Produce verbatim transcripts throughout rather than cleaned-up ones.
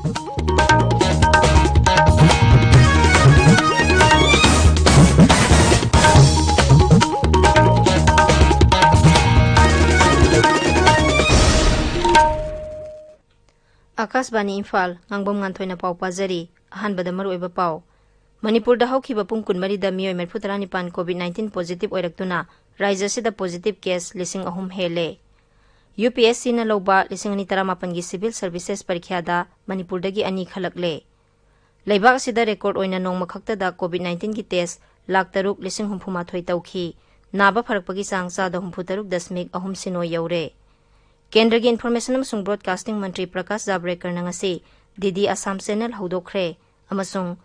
ꯑꯥꯀꯥꯁꯕꯥꯅꯤ ꯏꯝꯐꯥꯜ, ꯉꯥꯡꯕꯝ ꯉꯥꯟꯊꯣꯏꯅ ꯄꯥꯎ ꯄꯥꯖꯔꯤ꯫ ꯑꯍꯥꯟꯕꯗ ꯃꯔꯨꯑꯣꯏꯕ ꯄꯥꯎ꯫ ꯃꯅꯤꯄꯨꯔꯗ ꯍꯧꯈꯤꯕ ꯄꯨꯡ ꯀꯨꯟꯃꯔꯤꯗ ꯃꯤꯑꯣꯏ ꯃꯔꯤꯐꯨꯇꯔꯥꯅꯤꯄꯥꯟ COVID nineteen positive ꯑꯣꯏꯔꯛꯇꯨꯅ ꯔꯥꯖ꯭ꯌ ꯑꯁꯤꯗ positive case ꯂꯤꯁꯤꯡ ꯑꯍꯨꯝ ꯍꯦꯜꯂꯦ꯫ UPSCꯅ ꯂꯧꯕ ꯂꯤꯁꯤꯡ ꯑꯅꯤ ꯇꯔꯥꯃꯥꯄꯟꯒꯤ civil services ꯄꯔꯤꯈ꯭ꯌꯥꯗ ꯃꯅꯤꯄꯨꯔꯗꯒꯤ ꯑꯅꯤ ꯈꯜꯂꯛꯂꯦ꯫ ꯂꯩꯕꯥꯛ ꯑꯁꯤꯗ record ꯑꯣꯏꯅ ꯅꯣꯡꯃ ꯈꯛꯇꯗ COVID nineteenꯒꯤ test ꯂꯥꯈ ꯇꯔꯨꯛ ꯂꯤꯁꯤꯡ ꯍꯨꯝꯐꯨ ꯃꯥꯊꯣꯏ ꯇꯧꯈꯤ꯫ ꯅꯥꯕ ꯐꯔꯛꯄꯒꯤ ꯆꯥꯡ ꯆꯥꯗ ꯍꯨꯝꯐꯨ ꯇꯔꯨꯛ ꯗꯁꯃꯤꯛ ꯑꯍꯨꯝ ꯁꯤꯅꯣ ꯌꯧꯔꯦ꯫ ꯀꯦꯟꯗ꯭ꯔꯒꯤ Information ꯑꯃꯁꯨꯡ Broadcasting ꯃꯟꯇ꯭ꯔꯤ ꯄ꯭ꯔꯀꯥꯁ ꯖꯥꯕ꯭ꯔꯦꯀꯔꯅ ꯉꯁꯤ DD Assam channel ꯍꯧꯗꯣꯛꯈ꯭ꯔꯦ ꯑꯃꯁꯨꯡ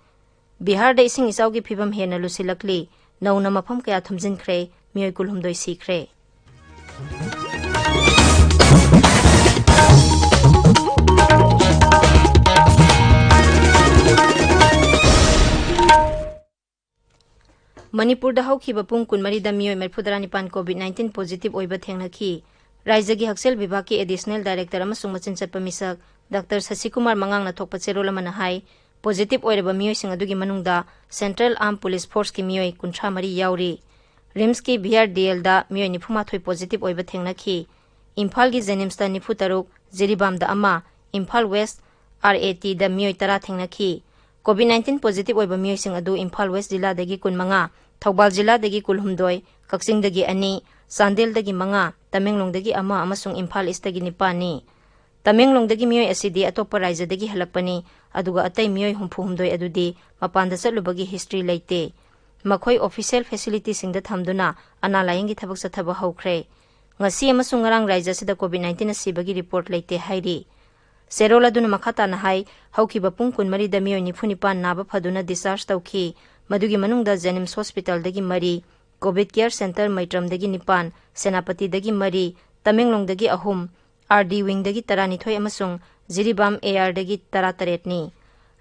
ꯕꯤꯍꯥꯔꯗ ꯏꯁꯤꯡ ꯏꯆꯥꯎꯒꯤ ꯐꯤꯕꯝ ꯍꯦꯟꯅ ꯂꯨꯁꯤꯜꯂꯛꯂꯤ, ꯅꯧꯅ ꯃꯐꯝ ꯀꯌꯥ ꯊꯨꯝꯖꯤꯟꯈ꯭ꯔꯦ, ꯃꯤꯑꯣꯏ ꯀꯨꯟꯍꯨꯝꯗꯣꯏ ꯁꯤꯈ꯭ꯔꯦ꯫ ꯃꯅꯤꯄꯨꯔꯗ ꯍꯧꯈꯤꯕ ꯄꯨꯡ ꯀꯨꯟꯃꯔꯤꯗ ꯃꯤꯑꯣꯏ ꯃꯔꯤꯐꯨꯇꯔꯥꯅꯤꯄꯥꯟ COVID nineteen positive ꯑꯣꯏꯕ ꯊꯦꯡꯅꯈꯤ꯫ ꯔꯥꯖ꯭ꯌꯒꯤ ꯍꯛꯁꯦꯜ ꯕꯤꯚꯥꯒꯀꯤ Additional Director ꯑꯃꯁꯨꯡ ꯃꯆꯤꯟ ꯆꯠꯄ ꯃꯤꯁꯛ ꯗꯥꯛꯇꯔ ꯁꯁꯤꯀꯨꯃꯥꯔ ꯃꯉꯥꯡꯅ ꯊꯣꯛꯄ ꯆꯦꯔꯣꯜ ꯑꯃꯅ ꯍꯥꯏ, positive ꯑꯣꯏꯔꯕ ꯃꯤꯑꯣꯏꯁꯤꯡ ꯑꯗꯨꯒꯤ ꯃꯅꯨꯡꯗ Central Armed Police Forceꯀꯤ ꯃꯤꯑꯣꯏ ꯀꯨꯟꯊ꯭ꯔꯥ ꯃꯔꯤ ꯌꯥꯎꯔꯤ꯫ RIMSꯀꯤ VRDLꯗ ꯃꯤꯑꯣꯏ ꯅꯤꯐꯨ ꯃꯥꯊꯣꯏ positive ꯑꯣꯏꯕ ꯊꯦꯡꯅꯈꯤ꯫ ꯏꯝꯐꯥꯜꯒꯤ JNIMSꯇ ꯅꯤꯐꯨ ꯇꯔꯨꯛ, ꯖꯤꯔꯤꯕꯥꯝꯗ ꯑꯃ, ꯏꯝꯐꯥꯜ West RATꯗ ꯃꯤꯑꯣꯏ ꯇꯔꯥ ꯊꯦꯡꯅꯈꯤ꯫ COVID nineteen positive ꯑꯣꯏꯕ ꯃꯤꯑꯣꯏꯁꯤꯡ ꯑꯗꯨ ꯏꯝꯐꯥꯜ West ꯖꯤꯂꯥꯗꯒꯤ ꯀꯨꯟꯃꯉꯥ, ꯊꯧꯕꯥꯜ ꯖꯤꯂꯥꯗꯒꯤ ꯀꯨꯟꯍꯨꯝꯗꯣꯏ, ꯀꯛꯆꯤꯡꯗꯒꯤ ꯑꯅꯤ, ꯆꯥꯟꯗꯦꯜꯗꯒꯤ ꯃꯉꯥ, ꯇꯃꯦꯡꯂꯣꯡꯗꯒꯤ ꯑꯃ ꯑꯃꯁꯨꯡ ꯏꯝꯐꯥꯜ Eastꯇꯒꯤ ꯅꯤꯄꯥꯟꯅꯤ꯫ ꯇꯃꯦꯡꯂꯣꯡꯗꯒꯤ ꯃꯤꯑꯣꯏ ꯑꯁꯤꯗꯤ ꯑꯇꯣꯞꯄ ꯔꯥꯖ꯭ꯌꯗꯒꯤ ꯍꯜꯂꯛꯄꯅꯤ, ꯑꯗꯨꯒ ꯑꯇꯩ ꯃꯤꯑꯣꯏ ꯍꯨꯝꯐꯨ ꯍꯨꯝꯗꯣꯏ ꯑꯗꯨꯗꯤ ꯃꯄꯥꯟꯗ ꯆꯠꯂꯨꯕꯒꯤ history ꯂꯩꯇꯦ꯫ ꯃꯈꯣꯏ official facilityꯁꯤꯡꯗ ꯊꯝꯗꯨꯅ ꯑꯅꯥ ꯂꯥꯌꯦꯡꯒꯤ ꯊꯕꯛ ꯆꯠꯊꯕ ꯍꯧꯈ꯭ꯔꯦ꯫ ꯉꯁꯤ ꯑꯃꯁꯨꯡ ꯉꯔꯥꯡ ꯔꯥꯖ꯭ꯌ ꯑꯁꯤꯗ COVID nineteenꯅ ꯁꯤꯕꯒꯤ report ꯂꯩꯇꯦ ꯍꯥꯏꯔꯤ꯫ ꯆꯦꯔꯣꯜ ꯑꯗꯨꯅ ꯃꯈꯥ ꯇꯥꯅ ꯍꯥꯏ, ꯍꯧꯈꯤꯕ ꯄꯨꯡ ꯀꯨꯟꯃꯔꯤꯗ ꯃꯤꯑꯣꯏ ꯅꯤꯐꯨ ꯅꯤꯄꯥꯟ ꯅꯥꯕ ꯐꯗꯨꯅ discharge ꯇꯧꯈꯤ꯫ ꯃꯗꯨꯒꯤ ꯃꯅꯨꯡꯗ JNIMS Hospitalꯗꯒꯤ ꯃꯔꯤ, COVID Care Centre ꯃꯩꯇ꯭ꯔꯝꯗꯒꯤ ꯅꯤꯄꯥꯟ, ꯁꯦꯅꯥꯄꯇꯤꯗꯒꯤ ꯃꯔꯤ, ꯇꯃꯦꯡꯂꯣꯡꯗꯒꯤ ꯑꯍꯨꯝ, RD Wingꯗꯒꯤ ꯇꯔꯥꯅꯤꯊꯣꯏ ꯑꯃꯁꯨꯡ ꯖꯤꯔꯤꯕꯥꯝ ARꯗꯒꯤ ꯇꯔꯥꯇꯔꯦꯠꯅꯤ꯫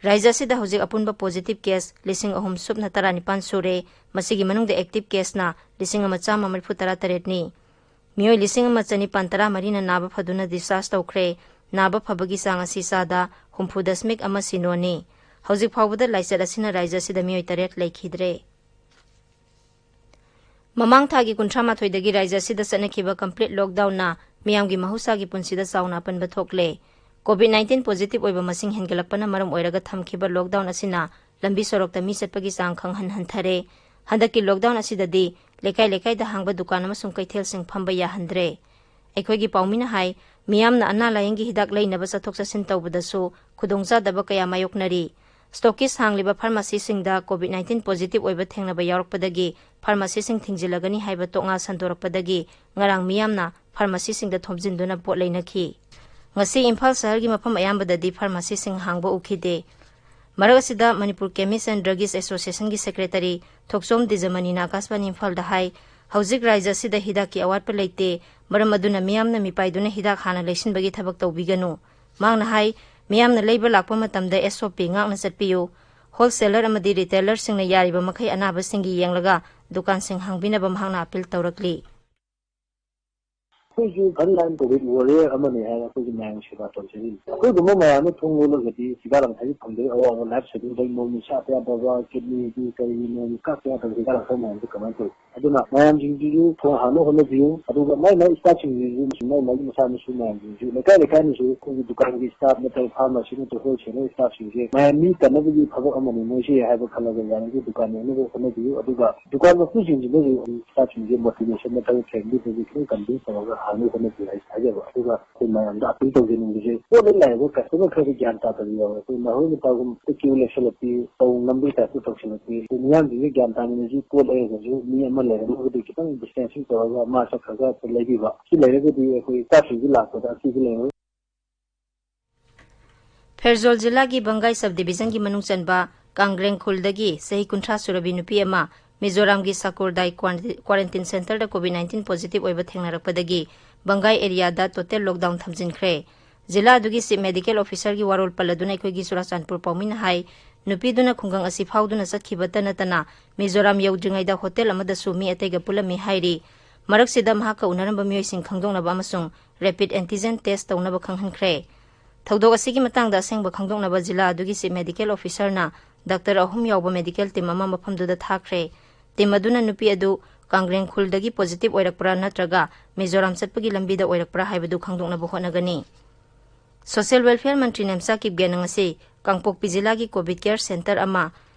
ꯔꯥꯖ꯭ꯌ ꯑꯁꯤꯗ ꯍꯧꯖꯤꯛ ꯑꯄꯨꯟꯕ positive case ꯂꯤꯁꯤꯡ ꯑꯍꯨꯝ ꯁꯨꯞꯅ ꯇꯔꯥꯅꯤꯄꯥꯟ ꯁꯨꯔꯦ꯫ ꯃꯁꯤꯒꯤ ꯃꯅꯨꯡꯗ active caseꯅ ꯂꯤꯁꯤꯡ ꯑꯃ ꯆꯥꯝꯃ ꯃꯔꯤꯐꯨ ꯇꯔꯥ ꯇꯔꯦꯠꯅꯤ꯫ ꯃꯤꯑꯣꯏ ꯂꯤꯁꯤꯡ ꯑꯃ ꯆꯅꯤꯄꯥꯟ ꯇꯔꯥ ꯃꯔꯤꯅ ꯅꯥꯕ ꯐꯗꯨꯅ discharge ꯇꯧꯈ꯭ꯔꯦ꯫ ꯅꯥꯕ ꯐꯕꯒꯤ ꯆꯥꯡ ꯑꯁꯤ ꯆꯥꯗ ꯍꯨꯝꯐꯨ ꯗꯁꯃꯤꯛ ꯑꯃ ꯁꯤꯅꯣꯅꯤ꯫ ꯍꯧꯖꯤꯛ ꯐꯥꯎꯕꯗ ꯂꯥꯏꯆꯠ ꯑꯁꯤꯅ ꯔꯥꯏꯖ꯭ꯌ ꯑꯁꯤꯗ ꯃꯤꯑꯣꯏ ꯇꯔꯦꯠ ꯂꯩꯈꯤꯗ꯭ꯔꯦ꯫ ꯃꯃꯥꯡ ꯊꯥꯒꯤ ꯀꯨꯟꯊ꯭ꯔꯥ ꯃꯥꯊꯣꯏꯗꯒꯤ ꯔꯥꯏꯖ꯭ꯌ ꯑꯁꯤꯗ ꯆꯠꯅꯈꯤꯕ complete lockdownꯅ ꯃꯤꯌꯥꯝꯒꯤ ꯃꯍꯧꯁꯥꯒꯤ ꯄꯨꯟꯁꯤꯗ ꯆꯥꯎꯅ ꯑꯄꯟꯕ ꯊꯣꯛꯂꯦ꯫ COVID nineteen positive ꯑꯣꯏꯕ ꯃꯁꯤꯡ ꯍꯦꯟꯒꯠꯂꯛꯄꯅ ꯃꯔꯝ ꯑꯣꯏꯔꯒ ꯊꯝꯈꯤꯕ lockdown ꯑꯁꯤꯅ ꯂꯝꯕꯤ ꯁꯣꯔꯣꯛꯇ ꯃꯤ ꯆꯠꯄꯒꯤ ꯆꯥꯡ ꯈꯪꯍꯟ ꯍꯟꯊꯔꯦ꯫ ꯍꯟꯗꯛꯀꯤ lockdown ꯑꯁꯤꯗꯗꯤ ꯂꯩꯀꯥꯏ ꯂꯩꯀꯥꯏꯗ ꯍꯥꯡꯕ ꯗꯨꯀꯥꯟ ꯑꯃꯁꯨꯡ ꯀꯩꯊꯦꯜꯁꯤꯡ ꯐꯝꯕ ꯌꯥꯍꯟꯗ꯭ꯔꯦ꯫ ꯑꯩꯈꯣꯏꯒꯤ ꯄꯥꯎꯃꯤꯅ ꯍꯥꯏ, ꯃꯤꯌꯥꯝꯅ ꯑꯅꯥ ꯂꯥꯌꯦꯡꯒꯤ ꯍꯤꯗꯥꯛ ꯂꯩꯅꯕ ꯆꯠꯊꯣꯛ ꯆꯠꯁꯤꯟ ꯇꯧꯕꯗꯁꯨ ꯈꯨꯗꯣꯡꯆꯥꯗꯕ ꯀꯌꯥ ꯃꯥꯌꯣꯛꯅꯔꯤ꯫ Stockist ꯍꯥꯡꯂꯤꯕ pharmacyꯁꯤꯡꯗ COVID nineteen positive ꯑꯣꯏꯕ ꯊꯦꯡꯅꯕ ꯌꯥꯎꯔꯛꯄꯗꯒꯤ pharmacyꯁꯤꯡ ꯊꯤꯡꯖꯤꯜꯂꯒꯅꯤ ꯍꯥꯏꯕ ꯇꯣꯛꯉꯥ ꯁꯟꯗꯣꯔꯛꯄꯗꯒꯤ ꯉꯔꯥꯡ ꯃꯤꯌꯥꯝꯅ pharmacyꯁꯤꯡꯗ ꯊꯣꯝꯖꯤꯟꯗꯨꯅ ꯄꯣꯠ ꯂꯩꯅꯈꯤ꯫ ꯉꯁꯤ ꯏꯝꯐꯥꯜ ꯁꯍꯔꯒꯤ ꯃꯐꯝ ꯑꯌꯥꯝꯕꯗꯗꯤ pharmacyꯁꯤꯡ ꯍꯥꯡꯕ ꯎꯈꯤꯗꯦ꯫ ꯃꯔꯛ ꯑꯁꯤꯗ Manipur Chemist and Druggist Associationꯒꯤ secretary ꯊꯣꯛꯆꯣꯝ ꯗꯤꯖꯃꯅꯤꯅ ꯑꯀꯥꯁꯕꯥꯅꯤ ꯏꯝꯐꯥꯜꯗ ꯍꯥꯏ, ꯍꯧꯖꯤꯛ ꯔꯥꯏꯖ꯭ꯌ ꯑꯁꯤꯗ ꯍꯤꯗꯥꯛꯀꯤ ꯑꯋꯥꯠꯄ ꯂꯩꯇꯦ, ꯃꯔꯝ ꯑꯗꯨꯅ ꯃꯤꯌꯥꯝꯅ ꯃꯤꯄꯥꯏꯗꯨꯅ ꯍꯤꯗꯥꯛ ꯍꯥꯟꯅ ꯂꯩꯁꯤꯟꯕꯒꯤ ꯊꯕꯛ ꯇꯧꯕꯤꯒꯅꯨ꯫ ꯃꯍꯥꯛꯅ ꯍꯥꯏ, ꯃꯤꯌꯥꯝꯅ ꯂꯩꯕ ꯂꯥꯛꯄ ꯃꯇꯝꯗ SOP ꯉꯥꯛꯅ ꯆꯠꯄꯤꯌꯨ꯫ Wholesaler ꯑꯃꯗꯤ retailerꯁꯤꯡꯅ ꯌꯥꯔꯤꯕ ꯃꯈꯩ ꯑꯅꯥꯕꯁꯤꯡꯒꯤ ꯌꯦꯡꯂꯒ ꯗꯨꯀꯥꯟꯁꯤꯡ ꯍꯥꯡꯕꯤꯅꯕ ꯃꯍꯥꯛꯅ appeal ꯇꯧꯔꯛꯂꯤ꯫ ꯑꯩꯈꯣꯏꯁꯨ front line COVID warrior ꯑꯃꯅꯤ ꯍꯥꯏꯅ ꯑꯩꯈꯣꯏꯁꯨ ꯃꯌꯥꯝꯒꯤ ꯁꯦꯕꯥ ꯇꯧꯖꯔꯤꯅꯤ꯫ ꯑꯩꯈꯣꯏꯒꯨꯝꯕ ꯃꯌꯥꯝꯅ ꯊꯣꯡ ꯂꯣꯜꯂꯒꯗꯤ ꯍꯤꯗꯥꯛ ꯂꯥꯡꯊꯛꯀꯤ ꯐꯪꯗꯣꯏ ꯑꯋꯥꯕ, life saving ꯗ ꯅꯣꯡꯃꯩ ꯆꯥꯕ ꯌꯥꯗꯕ, kidney ꯒꯤ ꯀꯔꯤꯒꯤ ꯅꯣꯡꯃꯩ ꯀꯥꯞꯄ ꯌꯥꯗꯕ ꯍꯤꯗꯥꯛ ꯂꯥꯡꯊꯛ ꯃꯌꯥꯝꯁꯦ ꯀꯃꯥꯏꯅ ꯇꯧꯏ? ꯑꯗꯨꯅ ꯃꯌꯥꯝꯁꯤꯡꯁꯤꯁꯨ ꯊꯣꯡ ꯍꯥꯡꯅ ꯍꯣꯠꯅꯕꯤꯌꯨ꯫ ꯑꯗꯨꯒ ꯃꯥꯏ ꯃꯥꯏ staff ꯁꯤꯡꯁꯤꯁꯨ, ꯃꯥꯏ ꯃꯥꯏꯒꯤ ꯃꯆꯥ ꯃꯁꯨ ꯃꯌꯥꯝꯁꯤꯡꯁꯨ, ꯂꯩꯀꯥꯏ ꯂꯩꯀꯥꯏꯅꯁꯨ ꯑꯩꯈꯣꯏꯒꯤ ꯗꯨꯀꯥꯟꯒꯤ staff ꯅꯠꯇ꯭ꯔꯒ pharmacy ꯅꯠꯇ꯭ꯔꯒ wholesaler staff ꯁꯤꯡꯁꯦ ꯃꯌꯥꯝ ꯃꯤ ꯀꯟꯅꯕꯒꯤ ꯊꯕꯛ ꯑꯃꯅꯤ ꯃꯣꯏꯁꯦ ꯍꯥꯏꯕ ꯈꯜꯂꯒ ꯌꯥꯔꯤꯉꯩ ꯗꯨꯀꯥꯟ ꯌꯣꯟꯅꯕ ꯍꯣꯠꯅꯕꯤꯌꯨ꯫ ꯑꯗꯨꯒ ꯗꯨꯀꯥꯟ ꯃꯄꯨꯁꯤꯡꯁꯤꯅꯁꯨ staff ꯁꯤꯡꯁꯦ motivation ꯅꯠꯇ꯭ꯔꯒ family ꯗꯒꯤ ꯈꯤꯇꯪ convince ꯇꯧꯔꯒ ꯍꯥꯡꯅꯕ ꯍꯣꯠꯅꯕꯤꯌꯨ ꯍꯥꯏ ꯍꯥꯏꯖꯕ꯫ ꯑꯗꯨꯒ ꯑꯩꯈꯣꯏ ꯃꯌꯥꯝꯗ appeal ꯇꯧꯖꯅꯤꯡꯕꯁꯦ, ꯄꯣꯠ ꯂꯩ ꯂꯥꯛꯏꯕ customer ꯈꯔꯗꯤ ꯒ꯭ꯌꯥꯟ ꯇꯥꯗꯕ ꯌꯥꯎꯋꯦ꯫ ꯑꯩꯈꯣꯏ ꯅꯍꯥꯔꯣꯜ ꯃꯇꯥꯒꯨꯝ queue ꯂꯦꯞꯁꯜꯂꯛꯄꯤ, ꯇꯧ ꯉꯝꯕꯒꯤ type ꯇ ꯇꯧꯁꯜꯂꯛꯄꯤ, ꯑꯩꯈꯣꯏ ꯃꯤꯌꯥꯝꯁꯤꯡꯁꯦ ꯒ꯭ꯌꯥꯟ ꯇꯥꯃꯤꯟꯅꯁꯤ꯫ ꯄꯣꯠ ꯂꯩꯔꯒꯁꯨ ꯃꯤ ꯑꯃ ꯂꯩꯔꯝꯃꯒꯗꯤ ꯈꯤꯇꯪ distancing ꯇꯧꯔꯒ ꯃꯥ ꯆꯠꯈ꯭ꯔꯒ ꯂꯩꯕꯤꯕ, ꯁꯤ ꯂꯩꯔꯒꯗꯤ ꯑꯩꯈꯣꯏ staff ꯁꯤꯡꯁꯤ ꯂꯥꯛꯄꯗ ꯑꯀꯤꯕ ꯂꯩꯔꯔꯣꯏ꯫ ꯐꯦꯔꯖꯣꯜ ꯖꯤꯂꯥꯒꯤ ꯕꯪꯒꯥꯏ sub division ꯒꯤ ꯃꯅꯨꯡ ꯆꯟꯕ ꯀꯥꯡꯒ꯭ꯔꯦꯡ ꯈꯨꯜꯗꯒꯤ ꯆꯍꯤ ꯀꯨꯟꯊ꯭ꯔꯥ ꯁꯨꯔꯕꯤ ꯅꯨꯄꯤ ꯑꯃ ꯃꯤꯖꯣꯔꯥꯝꯒꯤ ꯁꯥꯀꯨꯔꯗꯥꯏ quarantine centre ꯗ COVID nineteen positive ꯑꯣꯏꯕ ꯊꯦꯡꯅꯔꯛꯄꯗꯒꯤ ꯕꯪꯒꯥꯏ area ꯗ total lockdown ꯊꯝꯖꯤꯟꯈ꯭ꯔꯦ꯫ ꯖꯤꯂꯥ ꯑꯗꯨꯒꯤ chief medical officer ꯒꯤ ꯋꯥꯔꯣꯜ ꯄꯜꯂꯗꯨꯅ ꯑꯩꯈꯣꯏꯒꯤ ꯆꯨꯔꯥꯆꯥꯟꯄꯨꯔ ꯄꯥꯎꯃꯤꯅ ꯍꯥꯏ, ꯅꯨꯄꯤꯗꯨꯅ ꯈꯨꯡꯒꯪ ꯑꯁꯤ ꯐꯥꯎꯗꯨꯅ ꯆꯠꯈꯤꯕꯇ ꯅꯠꯇꯅ ꯃꯤꯖꯣꯔꯥꯝ ꯌꯧꯗ꯭ꯔꯤꯉꯩꯗ hotel ꯑꯃꯗꯁꯨ ꯃꯤ ꯑꯇꯩꯒ ꯄꯨꯜꯂꯝꯃꯤ ꯍꯥꯏꯔꯤ꯫ ꯃꯔꯛꯁꯤꯗ ꯃꯍꯥꯛꯀ ꯎꯅꯔꯝꯕ ꯃꯤꯑꯣꯏꯁꯤꯡ ꯈꯪꯗꯣꯛꯅꯕ ꯑꯃꯁꯨꯡ rapid antigen test ꯇꯧꯅꯕ ꯈꯪꯍꯟꯈ꯭ꯔꯦ꯫ ꯊꯧꯗꯣꯛ ꯑꯁꯤꯒꯤ ꯃꯇꯥꯡꯗ ꯑꯁꯦꯡꯕ ꯈꯪꯗꯣꯛꯅꯕ ꯖꯤꯂꯥ ꯑꯗꯨꯒꯤ ꯆꯤꯐ ꯃꯦꯗꯤꯀꯦꯜ ꯑꯣꯐꯤꯁꯥꯔꯅ ꯗꯥꯛꯇꯔ ꯑꯍꯨꯝ ꯌꯥꯎꯕ ꯃꯦꯗꯤꯀꯦꯜ ꯇꯤꯝ ꯑꯃ ꯃꯐꯝꯗꯨꯗ ꯊꯥꯈ꯭ꯔꯦ꯫ ꯇꯤꯝ ꯑꯗꯨꯅ ꯅꯨꯄꯤ ꯑꯗꯨ ꯀꯥꯡꯒ꯭ꯔꯦꯡ ꯈꯨꯜꯗꯒꯤ ꯄꯣꯖꯤꯇꯤꯚ ꯑꯣꯏꯔꯛꯄ꯭ꯔꯥ ꯅꯠꯇ꯭ꯔꯒ ꯃꯤꯖꯣꯔꯥꯝ ꯆꯠꯄꯒꯤ ꯂꯝꯕꯤꯗ ꯑꯣꯏꯔꯛꯄ꯭ꯔꯥ ꯍꯥꯏꯕꯗꯨ ꯈꯪꯗꯣꯛꯅꯕ ꯍꯣꯠꯅꯒꯅꯤ꯫ ꯁꯣꯁꯤꯌꯦꯜ ꯋꯦꯜꯐꯤꯌꯔ ꯃꯟꯇ꯭ꯔꯤ ꯅꯦꯝꯆꯥ ꯀꯤꯞꯒꯦꯟꯅ ꯉꯁꯤ ꯀꯥꯡꯄꯣꯛꯄꯤ ꯖꯤꯂꯥꯒꯤ ꯀꯣꯚꯤꯗ ꯀꯦꯌꯔ ꯁꯦꯟꯇꯔ ꯑꯃ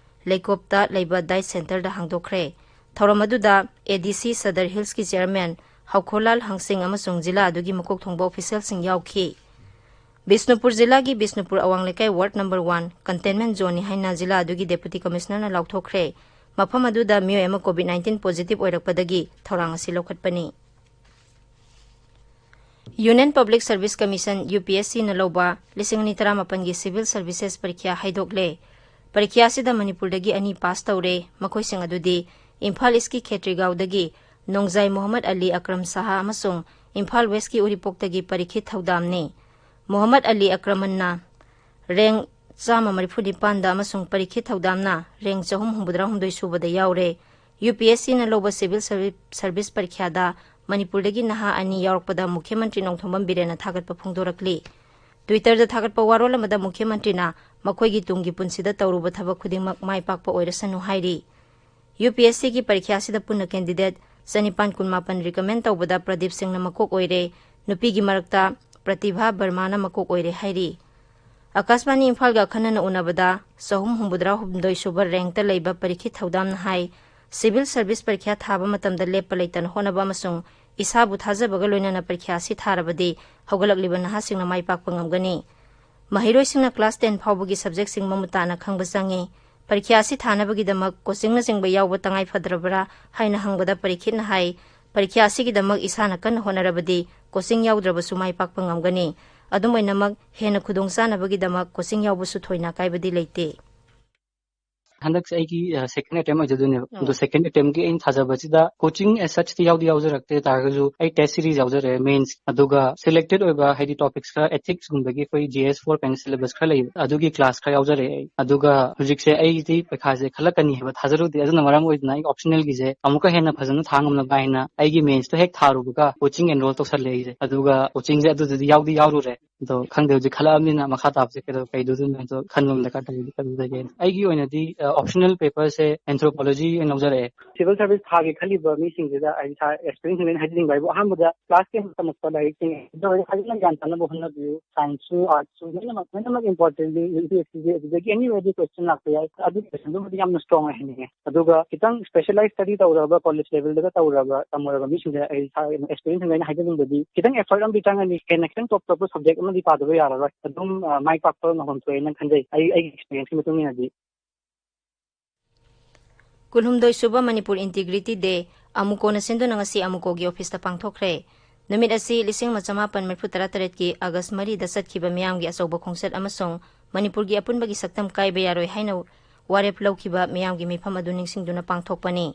ꯂꯩꯀꯣꯞꯇ ꯂꯩꯕ ꯗꯥꯏꯠ ꯁꯦꯟꯇꯔꯗ ꯍꯥꯡꯗꯣꯛꯈ꯭ꯔꯦ꯫ ꯊꯧꯔꯝ ꯑꯗꯨꯗ ꯑꯦ ꯗꯤ ꯁꯤ ꯁꯗꯔ ꯍꯤꯜꯁꯀꯤ ꯆꯤꯌꯔꯃꯦꯟ ꯍꯧꯈꯣꯂꯥꯜ ꯍꯪꯁꯤꯡ ꯑꯃꯁꯨꯡ ꯖꯤꯂꯥ ꯑꯗꯨꯒꯤ ꯃꯀꯣꯛ ꯊꯣꯡꯕ ꯑꯣꯐꯤꯁꯤꯌꯦꯜꯁꯤꯡ ꯌꯥꯎꯈꯤ꯫ ꯕꯤꯁꯅꯨꯄꯨꯔ ꯖꯤꯂꯥꯒꯤ ꯕꯤꯁꯅꯨꯄꯨꯔ ꯑꯋꯥꯡ ꯂꯩꯀꯥꯏ ꯋꯥꯔꯗ ꯅꯝꯕꯔ ꯋꯥꯟ ꯀꯟꯇꯦꯟꯃꯦꯟ ꯖꯣꯟꯅꯤ ꯍꯥꯏꯅ ꯖꯤꯂꯥ ꯑꯗꯨꯒꯤ ꯗꯦꯄꯨꯇꯤ ꯀꯃꯤꯁꯅꯔꯅ ꯂꯥꯎꯊꯣꯛꯈ꯭ꯔꯦ꯫ ꯃꯐꯝ ꯑꯗꯨꯗ ꯃꯤꯑꯣꯏ ꯑꯃ ꯀꯣꯚꯤꯗ ꯅꯥꯏꯟꯇꯤꯟ ꯄꯣꯖꯤꯇꯤꯚ ꯑꯣꯏꯔꯛꯄꯗꯒꯤ ꯊꯧꯔꯥꯡ ꯑꯁꯤ ꯂꯧꯈꯠꯄꯅꯤ꯫ Union public service commission, U P S ꯁꯤꯅ ꯂꯧꯕ ꯂꯤꯁꯤꯡ ꯑꯅꯤ ꯇꯔꯥꯃꯥꯄꯟꯒꯤ ꯁꯤꯚꯤꯜ ꯁꯔꯚꯤꯁꯦꯁ ꯄꯔꯤꯈ꯭ꯌꯥ ꯍꯥꯏꯗꯣꯛꯂꯦ꯫ ꯄꯔꯤꯈ꯭ꯌꯥ ꯑꯁꯤꯗ ꯃꯅꯤꯄꯨꯔꯗꯒꯤ ꯑꯅꯤ ꯄꯥꯁ ꯇꯧꯔꯦ꯫ ꯃꯈꯣꯏꯁꯤꯡ ꯑꯗꯨꯗꯤ ꯏꯝꯐꯥꯜ ꯏꯁꯀꯤ ꯈꯦꯇ꯭ꯔꯤꯒꯥꯎꯗꯒꯤ ꯅꯣꯡꯖꯥꯏ ꯃꯣꯍꯝꯃꯗ ꯑꯂꯤ ꯑꯀ꯭ꯔꯝ ꯁꯍꯥ ꯑꯃꯁꯨꯡ ꯏꯝꯐꯥꯜ ꯋꯦꯁꯀꯤ ꯎꯔꯤꯄꯣꯛꯇꯒꯤ ꯄꯔꯤꯈꯤꯠ ꯊꯧꯗꯥꯝꯅꯤ꯫ ꯃꯣꯍꯝꯃꯗ ꯑꯂꯤ ꯑꯀ꯭ꯔꯃꯟꯅ ꯔꯦꯡ ꯆꯥꯝꯃ ꯃꯔꯤꯐꯨ ꯅꯤꯄꯥꯟꯗ ꯑꯃꯁꯨꯡ ꯄꯔꯤꯈꯤꯠ ꯊꯧꯗꯥꯝꯅ ꯔꯦꯡ ꯆꯍꯨꯝ ꯍꯨꯝꯐꯨꯇꯔꯥ ꯍꯨꯝꯗꯣꯏ ꯁꯨꯕꯗ ꯌꯥꯎꯔꯦ꯫ ꯌꯨ ꯄꯤ ꯑꯦꯁ ꯁꯤꯅ ꯂꯧꯕ ꯁꯤꯚꯤꯜ ꯁꯔꯚꯤ-, ꯁꯔꯚꯤꯁ ꯄꯔꯤꯈ꯭ꯌꯥꯗ ꯃꯅꯤꯄꯨꯔꯗꯒꯤ ꯅꯍꯥ ꯑꯅꯤ ꯌꯥꯎꯔꯛꯄꯗ ꯃꯨꯈ꯭ꯌ ꯃꯟꯇ꯭ꯔꯤ ꯅꯣꯡꯊꯣꯝꯕꯝ ꯕꯤꯔꯦꯟꯅ ꯊꯥꯒꯠꯄ ꯐꯣꯡꯗꯣꯔꯛꯂꯤ꯫ ꯇ꯭ꯋꯤꯇꯔꯗ ꯊꯥꯒꯠꯄ ꯋꯥꯔꯣꯜ ꯑꯃꯗ ꯃꯨꯈ꯭ꯌ ꯃꯟꯇ꯭ꯔꯤꯅ ꯃꯈꯣꯏꯒꯤ ꯇꯨꯡꯒꯤ ꯄꯨꯟꯁꯤꯗ ꯇꯧꯔꯨꯕ ꯊꯕꯛ ꯈꯨꯗꯤꯡꯃꯛ ꯃꯥꯏ ꯄꯥꯛꯄ ꯑꯣꯏꯔꯁꯅꯨ ꯍꯥꯏꯔꯤ꯫ ꯌꯨ ꯄꯤ ꯑꯦꯁ ꯁꯤꯒꯤ ꯄꯔꯤꯈ꯭ꯌꯥ ꯑꯁꯤꯗ ꯄꯨꯟꯅ ꯀꯦꯟꯗꯤꯗꯦꯠ ꯆꯅꯤꯄꯥꯟ ꯀꯨꯟꯃꯥꯄꯟ ꯔꯤꯀꯃꯦꯟ ꯇꯧꯕꯗ ꯄ꯭ꯔꯗꯤꯞ ꯁꯤꯡꯅ ꯃꯀꯣꯛ ꯑꯣꯏꯔꯦ꯫ ꯅꯨꯄꯤꯒꯤ ꯃꯔꯛꯇ ꯄ꯭ꯔꯇꯤꯚꯥ ꯕꯔꯃꯥꯅ ꯃꯀꯣꯛ ꯑꯣꯏꯔꯦ ꯍꯥꯏꯔꯤ꯫ ꯑꯀꯥꯁꯕꯥꯅꯤ ꯏꯝꯐꯥꯜꯒ ꯑꯈꯟꯅꯅ ꯎꯅꯕꯗ ꯆꯍꯨꯝ ꯍꯨꯝꯐꯨꯇꯔꯥ ꯍꯨꯝꯗꯣꯏ ꯁꯨꯕ ꯔꯦꯡꯛꯇ ꯂꯩꯕ ꯄꯔꯤꯈꯤꯠ ꯊꯧꯗꯥꯝꯅ ꯍꯥꯏ, ꯁꯤꯚꯤꯜ ꯁꯔꯚꯤꯁ ꯄꯔꯤꯈ꯭ꯌꯥ ꯊꯥꯕ ꯃꯇꯝꯗ ꯂꯦꯞꯄ ꯂꯩꯇꯅ ꯍꯣꯠꯅꯕ ꯑꯃꯁꯨꯡ ꯏꯁꯥꯕꯨ ꯊꯥꯖꯕꯒ ꯂꯣꯏꯅꯅ ꯄꯔꯤꯈ꯭ꯌꯥ ꯑꯁꯤ ꯊꯥꯔꯕꯗꯤ ꯍꯧꯒꯠꯂꯛꯂꯤꯕ ꯅꯍꯥꯁꯤꯡꯅ ꯃꯥꯏ ꯄꯥꯛꯄ ꯉꯝꯒꯅꯤ꯫ ꯃꯍꯩꯔꯣꯏꯁꯤꯡꯅ ꯀ꯭ꯂꯥꯁ ꯇꯦꯟ ꯐꯥꯎꯕꯒꯤ ꯁꯕꯖꯦꯛꯁꯤꯡ ꯃꯃꯨꯠ ꯇꯥꯅ ꯈꯪꯕ ꯆꯪꯏ꯫ ꯄꯔꯤꯈ꯭ꯌꯥ ꯑꯁꯤ ꯊꯥꯅꯕꯒꯤꯗꯃꯛ ꯀꯣꯆꯤꯡꯅꯆꯤꯡꯕ ꯌꯥꯎꯕ ꯇꯉꯥꯏ ꯐꯗ꯭ꯔꯕ꯭ꯔꯥ ꯍꯥꯏꯅ ꯍꯪꯕꯗ ꯄꯔꯤꯈꯤꯠꯅ ꯍꯥꯏ, ꯄꯔꯤꯈ꯭ꯌꯥ ꯑꯁꯤꯒꯤꯗꯃꯛ ꯏꯁꯥꯅ ꯀꯟꯅ ꯍꯣꯠꯅꯔꯕꯗꯤ ꯀꯣꯆꯤꯡ ꯌꯥꯎꯗ꯭ꯔꯕꯁꯨ ꯃꯥꯏ ꯄꯥꯛꯄ ꯉꯝꯒꯅꯤ꯫ ꯑꯗꯨꯝ ꯑꯣꯏꯅꯃꯛ, ꯍꯦꯟꯅ ꯈꯨꯗꯣꯡꯆꯥꯅꯕꯒꯤꯗꯃꯛ ꯀꯣꯆꯤꯡ ꯌꯥꯎꯕꯁꯨ ꯊꯣꯏꯅ ꯑꯀꯥꯏꯕꯗꯤ ꯂꯩꯇꯦ꯫ ꯍꯟꯗꯛꯁꯦ ꯑꯩꯒꯤ ꯁꯦꯀꯦꯟ ꯑꯦꯇꯦꯝ ꯑꯣꯏꯖꯗꯣꯏꯅꯦꯕ꯫ ꯑꯣ꯫ ꯑꯗꯣ ꯁꯦꯀꯦꯟ ꯑꯦꯇꯦꯝꯒꯤ ꯑꯩꯅ ꯊꯥꯖꯕꯁꯤꯗ ꯀꯣꯆꯤꯡ ꯑꯦꯁ ꯁꯆꯇꯤ ꯌꯥꯎꯗꯤ ꯌꯥꯎꯖꯔꯛꯇꯦ ꯇꯥꯔꯒꯁꯨ, ꯑꯩ ꯇꯦꯁ ꯁꯤꯔꯤꯁ ꯌꯥꯎꯖꯔꯛꯑꯦ, ꯃꯦꯟꯁ, ꯑꯗꯨꯒ ꯁꯦꯂꯦꯛꯇꯦꯠ ꯑꯣꯏꯕ, ꯍꯥꯏꯗꯤ, ꯇꯣꯄꯤꯛꯁ ꯈꯔ, ꯑꯦꯊꯤꯛꯁꯀꯨꯝꯕꯒꯤ ꯑꯩꯈꯣꯏ ꯖꯤ ꯑꯦꯁ ꯐꯣꯔ ꯀꯥꯏꯅ ꯁꯤꯂꯦꯕꯁ ꯈꯔ ꯂꯩꯌꯦꯕ, ꯑꯗꯨꯒꯤ ꯀ꯭ꯂꯥꯁ ꯈꯔ ꯌꯥꯎꯖꯔꯛꯑꯦ ꯑꯩ꯫ ꯑꯗꯨꯒ ꯍꯧꯖꯤꯛꯁꯦ ꯑꯩꯗꯤ ꯄꯩꯈꯥꯁꯦ ꯈꯜꯂꯛꯀꯅꯤ ꯍꯥꯏꯕ ꯊꯥꯖꯔꯨꯗꯦ, ꯑꯗꯨꯅ ꯃꯔꯝ ꯑꯣꯏꯗꯅ ꯑꯩ ꯑꯣꯞꯁꯅꯦꯜꯒꯤꯁꯦ ꯑꯃꯨꯛꯀ ꯍꯦꯟꯅ ꯐꯖꯅ ꯊꯥ ꯉꯝꯅꯕ ꯍꯥꯏꯅ ꯑꯩꯒꯤ ꯃꯦꯟꯁꯇꯣ ꯍꯦꯛ ꯊꯥꯔꯨꯕꯒ ꯀꯣꯆꯤꯡ ꯑꯦꯟꯔꯣꯜ ꯇꯧꯁꯜꯂꯦ ꯑꯩꯁꯦ꯫ ꯑꯗꯨꯒ ꯀꯣꯆꯤꯡꯁꯦ ꯑꯗꯨꯗꯗꯤ ꯌꯥꯎꯗꯤ ꯌꯥꯎꯔꯨꯔꯦ꯫ ꯑꯗꯣ ꯈꯪꯗꯦ, ꯍꯧꯖꯤꯛ ꯈꯜꯂꯛꯑꯕꯅꯤꯅ ꯃꯈꯥ ꯇꯥꯕꯁꯦ ꯀꯩꯗꯧ-, ꯀꯩꯗꯧꯗꯣꯏꯅꯣ ꯍꯥꯏꯗꯣ ꯈꯟꯕ ꯑꯃ ꯗꯔꯀꯥꯔ ꯇꯥꯏ ꯑꯗꯨꯗꯒꯤ꯫ ꯑꯩꯒꯤ ꯑꯣꯏꯅꯗꯤ, ꯑ, ꯑꯣꯞꯁꯅꯦꯜ ꯄꯦꯄꯔꯁꯦ ꯑꯦꯟꯊ꯭ꯔꯣꯄꯣꯂꯣꯖꯤ ꯑꯣꯏꯅ ꯂꯧꯖꯔꯛꯑꯦ꯫ ꯁꯤꯚꯤꯜ ꯁꯔꯚꯤꯁ ꯊꯥꯒꯦ ꯈꯜꯂꯤꯕ ꯃꯤꯁꯤꯡꯁꯤꯗ ꯑꯩ ꯏꯁꯥ ꯑꯦꯛꯁꯄꯤꯔꯤꯌꯦꯟꯁ ꯑꯣꯏꯅ ꯍꯥꯏꯖꯅꯤꯡꯕ ꯍꯥꯏꯕꯨ, ꯑꯍꯥꯟꯕꯗ ꯀ꯭ꯂꯥꯁ ꯇꯦꯟ ꯇꯝꯃꯛꯄ ꯂꯥꯏꯔꯤꯛꯁꯤꯡ ꯑꯗꯨ ꯐꯖꯅ ꯒ꯭ꯌꯥꯟ ꯇꯥꯅꯕ ꯍꯣꯠꯅꯕꯤꯌꯨ꯫ ꯁꯥꯏꯟꯁꯁꯨ, ꯑꯥꯔꯠꯁꯁꯨ, ꯂꯣꯏꯅꯃꯛ, ꯂꯣꯏꯅꯃꯛ ꯏꯝꯄꯣꯔꯇꯦꯟꯂꯤ ꯌꯨ ꯄꯤ ꯑꯦꯁ ꯁꯤꯒꯤ, ꯑꯗꯨꯗꯒꯤ ꯑꯦꯅꯤ ꯋꯦꯗꯤ ꯀꯣꯏꯁꯟ ꯂꯥꯛꯄ ꯌꯥꯏ꯫ ꯑꯗꯨꯒꯤ ꯀꯣꯏꯁꯟꯗꯨꯃꯗꯤ ꯌꯥꯝꯅ ꯁ꯭ꯇꯔꯣꯡ ꯑꯣꯏꯍꯟꯅꯤꯡꯉꯦ꯫ ꯑꯗꯨꯒ ꯈꯤꯇꯪ ꯁ꯭ꯄꯦꯁꯦꯂꯥꯏꯁ ꯁ꯭ꯇꯗꯤ ꯇꯧꯔꯕ, ꯀꯣꯂꯦꯖ ꯂꯦꯚꯦꯜꯗꯒ ꯇꯧꯔꯕ, ꯇꯝꯃꯨꯔꯕ ꯃꯤꯁꯤꯡꯗ ꯑꯩ ꯏꯁꯥ ꯑꯦꯛꯁꯄꯤꯔꯤꯌꯦꯟꯁ ꯑꯣꯏꯅ ꯍꯥꯏꯖꯅꯤꯡꯕꯗꯤ, ꯈꯤꯇꯪ ꯑꯦꯐꯔꯠ ꯑꯃꯗꯤ ꯆꯪꯒꯅꯤ꯫ ꯍꯦꯟꯅ ꯈꯤꯇꯪ ꯇꯣꯞ ꯇꯣꯞꯄ ꯁꯕꯖꯦꯛ ꯑꯃꯗꯤ ꯄꯥꯗꯕ ꯌꯥꯔꯔꯣꯏ꯫ ꯑꯗꯨꯝ, ꯑ, ꯃꯥꯏ ꯄꯥꯛꯄ ꯉꯝꯐꯝ ꯊꯣꯛꯑꯦꯅ ꯈꯟꯖꯩ, ꯑꯩ, ꯑꯩꯒꯤ ꯑꯦꯛꯁꯄꯤꯔꯤꯌꯦꯟꯁꯀꯤ ꯃꯇꯨꯡ ꯏꯟꯅꯗꯤ꯫ ꯀꯨꯟꯍꯨꯝꯗꯣꯏ ꯁꯨꯕ ꯃꯅꯤꯄꯨꯔ ꯏꯟꯇꯤꯒ꯭ꯔꯤꯇꯤ ꯗꯦ ꯑꯃꯨꯀꯣꯅ ꯁꯤꯟꯗꯨꯅ ꯉꯁꯤ ꯑꯃꯨꯀꯣꯒꯤ ꯑꯣꯐꯤꯁꯇ ꯄꯥꯡꯊꯣꯛꯈ꯭ꯔꯦ꯫ ꯅꯨꯃꯤꯠ ꯑꯁꯤ ꯂꯤꯁꯤꯡ ꯑꯃ ꯆꯃꯥꯄꯟ ꯃꯔꯤꯐꯨ ꯇꯔꯥ ꯇꯔꯦꯠꯀꯤ ꯑꯥꯒꯁ ꯃꯔꯤꯗ ꯆꯠꯈꯤꯕ ꯃꯤꯌꯥꯝꯒꯤ ꯑꯆꯧꯕ ꯈꯣꯡꯆꯠ ꯑꯃꯁꯨꯡ ꯃꯅꯤꯄꯨꯔꯒꯤ ꯑꯄꯨꯟꯕꯒꯤ ꯁꯛꯇꯝ ꯀꯥꯏꯕ ꯌꯥꯔꯣꯏ ꯍꯥꯏꯅ ꯋꯥꯔꯦꯞ ꯂꯧꯈꯤꯕ ꯃꯤꯌꯥꯝꯒꯤ ꯃꯤꯐꯝ ꯑꯗꯨ ꯅꯤꯡꯁꯤꯡꯗꯨꯅ ꯄꯥꯡꯊꯣꯛꯄꯅꯤ꯫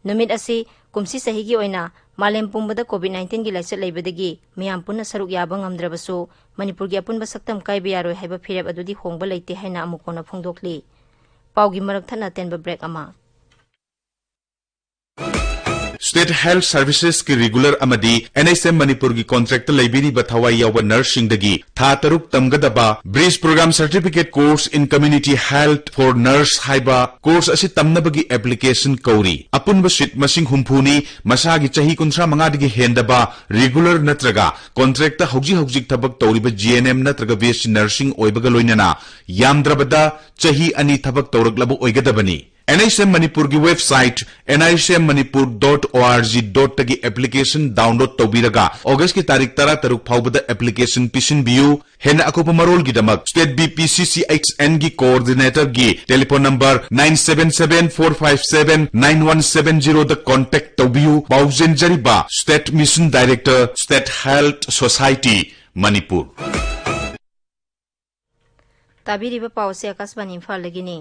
ꯅꯨꯃꯤꯠ ꯑꯁꯤ ꯀꯨꯝꯁꯤ ꯆꯍꯤꯒꯤ ꯑꯣꯏꯅ ꯃꯥꯂꯦꯝ ꯄꯨꯝꯕꯗ ꯀꯣꯚꯤꯗ ꯅꯥꯏꯟꯇꯤꯟꯒꯤ ꯂꯥꯏꯆꯠ ꯂꯩꯕꯗꯒꯤ ꯃꯤꯌꯥꯝ ꯄꯨꯟꯅ ꯁꯔꯨꯛ ꯌꯥꯕ ꯉꯝꯗ꯭ꯔꯕꯁꯨ, ꯃꯅꯤꯄꯨꯔꯒꯤ ꯑꯄꯨꯟꯕ ꯁꯛꯇꯝ ꯀꯥꯏꯕ ꯌꯥꯔꯣꯏ ꯍꯥꯏꯕ ꯐꯤꯔꯦꯞ ꯑꯗꯨꯗꯤ ꯍꯣꯡꯕ ꯂꯩꯇꯦ ꯍꯥꯏꯅ ꯑꯃꯨꯀꯣꯅ ꯐꯣꯡꯗꯣꯛꯂꯤ꯫ ꯄꯥꯎꯒꯤ ꯃꯔꯛ ꯊꯠꯅ ꯑꯇꯦꯟꯕ ꯕ꯭ꯔꯦꯛ ꯑꯃ꯫ ꯁ꯭ꯇꯦꯠ ꯍꯦꯜꯊ ꯁꯔꯚꯤꯁꯦꯁꯀꯤ ꯔꯤꯒꯨꯂꯔ ꯑꯃꯗꯤ ꯑꯦꯟ ꯑꯩꯆ ꯑꯦꯝ ꯃꯅꯤꯄꯨꯔꯒꯤ ꯀꯣꯟꯇ꯭ꯔꯦꯛꯇ ꯂꯩꯕꯤꯔꯤꯕ ꯊꯋꯥꯏ ꯌꯥꯎꯕ ꯅꯔꯁꯁꯤꯡꯗꯒꯤ ꯊꯥ ꯇꯔꯨꯛ ꯇꯝꯒꯗꯕ Bridge Program Certificate Course in Community Health for Nurse ꯍꯥꯏꯕ ꯀꯣꯔꯁ ꯑꯁꯤ ꯇꯝꯅꯕꯒꯤ ꯑꯦꯄ꯭ꯂꯤꯀꯦꯁꯟ ꯀꯧꯔꯤ꯫ ꯑꯄꯨꯟꯕ ꯁꯤꯠ ꯃꯁꯤꯡ ꯍꯨꯝꯐꯨꯅꯤ꯫ ꯃꯁꯥꯒꯤ ꯆꯍꯤ ꯀꯨꯟꯊ꯭ꯔꯥ ꯃꯉꯥꯗꯒꯤ ꯍꯦꯟꯗꯕ ꯔꯤꯒꯨꯂꯔ ꯅꯠꯇ꯭ꯔꯒ ꯀꯣꯟꯇ꯭ꯔꯦꯛꯇ ꯍꯧꯖꯤꯛ ꯍꯧꯖꯤꯛ ꯊꯕꯛ ꯇꯧꯔꯤꯕ ꯖꯤ ꯑꯦꯟ ꯑꯦꯝ ꯅꯠꯇ꯭ꯔꯒ ꯕꯤ ꯑꯦꯁ ꯁꯤ ꯅꯔꯁꯤꯡ ꯑꯣꯏꯕꯒ ꯂꯣꯏꯅꯅ ꯌꯥꯝꯗ꯭ꯔꯕꯗ ꯆꯍꯤ ꯑꯅꯤ ꯊꯕꯛ ꯇꯧꯔꯛꯂꯕ ꯑꯣꯏꯒꯗꯕꯅꯤ꯫ ꯑꯦꯟ ꯑꯩꯆ ꯑꯦꯝ ꯃꯅꯤꯄꯨꯔꯒꯤ website N I C M Manipur dot O R G dot ꯇꯒꯤ ꯑꯦꯄ꯭ꯂꯤꯀꯦꯁꯟ ꯗꯥꯎꯟꯂꯣꯗ ꯇꯧꯕꯤꯔꯒ ꯑꯣꯒꯁꯀꯤ ꯇꯥꯔꯤꯛ ꯇꯔꯥ ꯇꯔꯨꯛ ꯐꯥꯎꯕꯗ ꯑꯦꯄ꯭ꯂꯤꯀꯦꯁꯟ ꯄꯤꯁꯤꯟꯕꯤꯌꯨ꯫ ꯍꯦꯟꯅ ꯑꯀꯨꯞꯄ ꯃꯔꯣꯜꯒꯤꯗꯃꯛ state B P C C H ꯑꯦꯟꯒꯤ ꯀꯣꯑꯣꯔꯗꯤꯅꯦꯇꯔꯒꯤ telephone number nine seven seven four five seven nine one seven zero ꯗ ꯀꯣꯟꯇꯦꯛ ꯇꯧꯕꯤꯌꯨ꯫ ꯄꯥꯎꯖꯦꯟꯖꯔꯤꯕ state mission director, state health society, Manipur. ꯇꯥꯕꯤꯔꯤꯕ ꯄꯥꯎ ꯑꯁꯤ ꯑꯀꯥꯁꯕꯥꯅꯤ ꯏꯝꯐꯥꯜꯗꯒꯤꯅꯤ꯫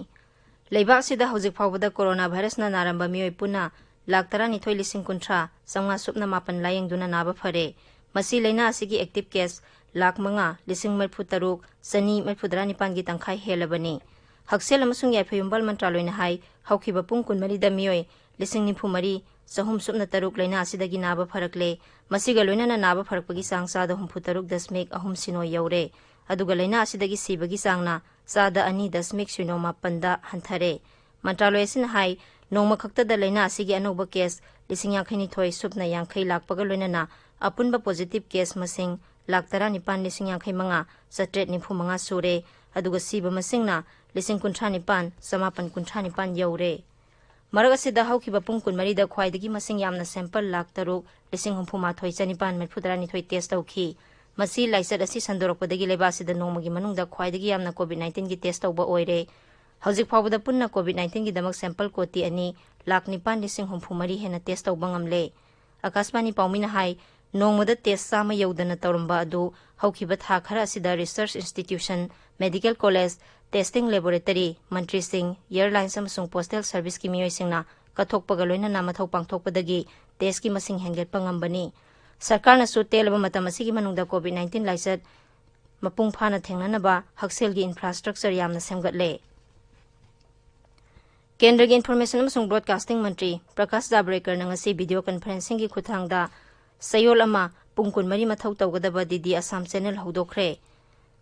ꯂꯩꯕꯥꯛ ꯑꯁꯤꯗ ꯍꯧꯖꯤꯛ ꯐꯥꯎꯕꯗ ꯀꯣꯔꯣꯅꯥ ꯚꯥꯏꯔꯁꯅ ꯅꯥꯔꯝꯕ ꯃꯤꯑꯣꯏ ꯄꯨꯟꯅ ꯂꯥꯈ ꯇꯔꯥꯅꯤꯊꯣꯏ ꯂꯤꯁꯤꯡ ꯀꯨꯟꯊ꯭ꯔꯥ ꯆꯥꯝꯃꯉꯥ ꯁꯨꯞꯅ ꯃꯥꯄꯟ ꯂꯥꯌꯦꯡꯗꯨꯅ ꯅꯥꯕ ꯐꯔꯦ꯫ ꯃꯁꯤ ꯂꯥꯏꯅꯥ ꯑꯁꯤꯒꯤ active case ꯂꯥꯈ ꯃꯉꯥ ꯂꯤꯁꯤꯡ ꯃꯔꯤꯐꯨ ꯇꯔꯨꯛ ꯆꯅꯤ ꯃꯔꯤꯐꯨ ꯇꯔꯥꯅꯤꯄꯥꯟꯒꯤ ꯇꯪꯈꯥꯏ ꯍꯦꯜꯂꯕꯅꯤ꯫ ꯍꯛꯁꯦꯜ ꯑꯃꯁꯨꯡ ꯌꯥꯏꯐ ꯌꯨꯝꯕꯥꯜ ꯃꯟꯇ꯭ꯔꯥꯂꯣꯏꯅ ꯍꯥꯏ, ꯍꯧꯈꯤꯕ ꯄꯨꯡ ꯀꯨꯟꯃꯔꯤꯗ ꯃꯤꯑꯣꯏ ꯂꯤꯁꯤꯡ ꯅꯤꯐꯨ ꯃꯔꯤ ꯆꯍꯨꯝ ꯁꯨꯞꯅ ꯇꯔꯨꯛ ꯂꯥꯏꯅꯥ ꯑꯁꯤꯗꯒꯤ ꯅꯥꯕ ꯐꯔꯛꯂꯦ꯫ ꯃꯁꯤꯒ ꯂꯣꯏꯅꯅ ꯅꯥꯕ ꯐꯔꯛꯄꯒꯤ ꯆꯥꯡ ꯆꯥꯗ ꯍꯨꯝꯐꯨ ꯇꯔꯨꯛ ꯗꯁꯃꯤꯛ ꯑꯍꯨꯝ ꯁꯤꯅꯣ ꯌꯧꯔꯦ꯫ ꯑꯗꯨꯒ ꯂꯥꯏꯅꯥ ꯑꯁꯤꯗꯒꯤ ꯁꯤꯕꯒꯤ ꯆꯥꯡꯅ ꯆꯥꯗ ꯑꯅꯤ ꯗꯁꯃꯤꯛ ꯁꯤꯅꯣ ꯃꯥꯄꯟꯗ ꯍꯟꯊꯔꯦ꯫ ꯃꯟꯇ꯭ꯔꯥꯂꯣꯏ ꯑꯁꯤꯅ ꯍꯥꯏ, ꯅꯣꯡꯃ ꯈꯛꯇꯗ ꯂꯥꯏꯅꯥ ꯑꯁꯤꯒꯤ ꯑꯅꯧꯕ case ꯂꯤꯁꯤꯡ ꯌꯥꯡꯈꯩ ꯅꯤꯊꯣꯏ ꯁꯨꯞꯅ ꯌꯥꯡꯈꯩ ꯂꯥꯛꯄꯒ ꯂꯣꯏꯅꯅ ꯑꯄꯨꯟꯕ positive case ꯃꯁꯤꯡ ꯂꯥꯈ ꯇꯔꯥꯅꯤꯄꯥꯟ ꯂꯤꯁꯤꯡ ꯌꯥꯡꯈꯩ ꯃꯉꯥ ꯆꯥꯇ꯭ꯔꯦꯠ ꯅꯤꯐꯨ ꯃꯉꯥ ꯁꯨꯔꯦ꯫ ꯑꯗꯨꯒ ꯁꯤꯕ ꯃꯁꯤꯡꯅ ꯂꯤꯁꯤꯡ ꯀꯨꯟꯊ꯭ꯔꯥ ꯅꯤꯄꯥꯟ ꯆꯃꯥꯄꯟ ꯀꯨꯟꯊ꯭ꯔꯥ ꯅꯤꯄꯥꯟ ꯌꯧꯔꯦ꯫ ꯃꯔꯛ ꯑꯁꯤꯗ ꯍꯧꯈꯤꯕ ꯄꯨꯡ ꯀꯨꯟꯃꯔꯤꯗ ꯈ꯭ꯋꯥꯏꯗꯒꯤ ꯃꯁꯤꯡ ꯌꯥꯝꯅ sample ꯂꯥꯈ ꯇꯔꯨꯛ ꯂꯤꯁꯤꯡ ꯍꯨꯝꯐꯨ ꯃꯥꯊꯣꯏ ꯆꯅꯤꯄꯥꯟ ꯃꯔꯤꯐꯨ ꯇꯔꯥꯅꯤꯊꯣꯏ test ꯇꯧꯈꯤ꯫ ꯃꯁꯤ ꯂꯥꯏꯆꯠ ꯑꯁꯤ ꯁꯟꯗꯣꯔꯛꯄꯗꯒꯤ ꯂꯩꯕꯥꯛ ꯑꯁꯤꯗ ꯅꯣꯡꯃꯒꯤ ꯃꯅꯨꯡꯗ ꯈ꯭ꯋꯥꯏꯗꯒꯤ ꯌꯥꯝꯅ COVID nineteenꯒꯤ test ꯇꯧꯕ ꯑꯣꯏꯔꯦ꯫ ꯍꯧꯖꯤꯛ ꯐꯥꯎꯕꯗ ꯄꯨꯟꯅ COVID nineteenꯒꯤꯗꯃꯛ sample ꯀꯣꯇꯤ ꯑꯅꯤ ꯂꯥꯈ ꯅꯤꯄꯥꯟ ꯂꯤꯁꯤꯡ ꯍꯨꯝꯐꯨ ꯃꯔꯤ ꯍꯦꯟꯅ test ꯇꯧꯕ ꯉꯝꯂꯦ꯫ ꯑꯀꯥꯁꯕꯥꯅꯤ ꯄꯥꯎꯃꯤꯅ ꯍꯥꯏ, ꯅꯣꯡꯃꯗ test ꯆꯥꯝꯃ ꯌꯧꯗꯅ ꯇꯧꯔꯝꯕ ꯑꯗꯨ ꯍꯧꯈꯤꯕ ꯊꯥ ꯈꯔ ꯑꯁꯤꯗ research institution, medical college, testing laboratory, ꯃꯟꯇ꯭ꯔꯤꯁꯤꯡ, airlines ꯑꯃꯁꯨꯡ postal serviceꯀꯤ ꯃꯤꯑꯣꯏꯁꯤꯡꯅ ꯀꯠꯊꯣꯛꯄꯒ ꯂꯣꯏꯅꯅ ꯃꯊꯧ ꯄꯥꯡꯊꯣꯛꯄꯗꯒꯤ testꯀꯤ ꯃꯁꯤꯡ ꯍꯦꯟꯒꯠꯄ ꯉꯝꯕꯅꯤ꯫ ꯁꯔꯀꯥꯔꯅꯁꯨ ꯇꯦꯜꯂꯕ ꯃꯇꯝ ꯑꯁꯤꯒꯤ ꯃꯅꯨꯡꯗ COVID nineteen ꯂꯥꯏꯆꯠ ꯃꯄꯨꯡ ꯐꯥꯅ ꯊꯦꯡꯅꯅꯕ ꯍꯛꯁꯦꯜꯒꯤ infrastructure ꯌꯥꯝꯅ ꯁꯦꯝꯒꯠꯂꯦ꯫ ꯀꯦꯟꯗ꯭ꯔꯒꯤ information ꯑꯃꯁꯨꯡ broadcasting ꯃꯟꯇ꯭ꯔꯤ ꯄ꯭ꯔꯀꯥꯁ ꯖꯥꯕ꯭ꯔꯦꯀꯔꯅ ꯉꯁꯤ video conferencingꯒꯤ ꯈꯨꯠꯊꯥꯡꯗ ꯆꯌꯣꯜ ꯑꯃ ꯄꯨꯡ ꯀꯨꯟꯃꯔꯤ ꯃꯊꯧ ꯇꯧꯒꯗꯕ DD Assam channel ꯍꯧꯗꯣꯛꯈ꯭ꯔꯦ꯫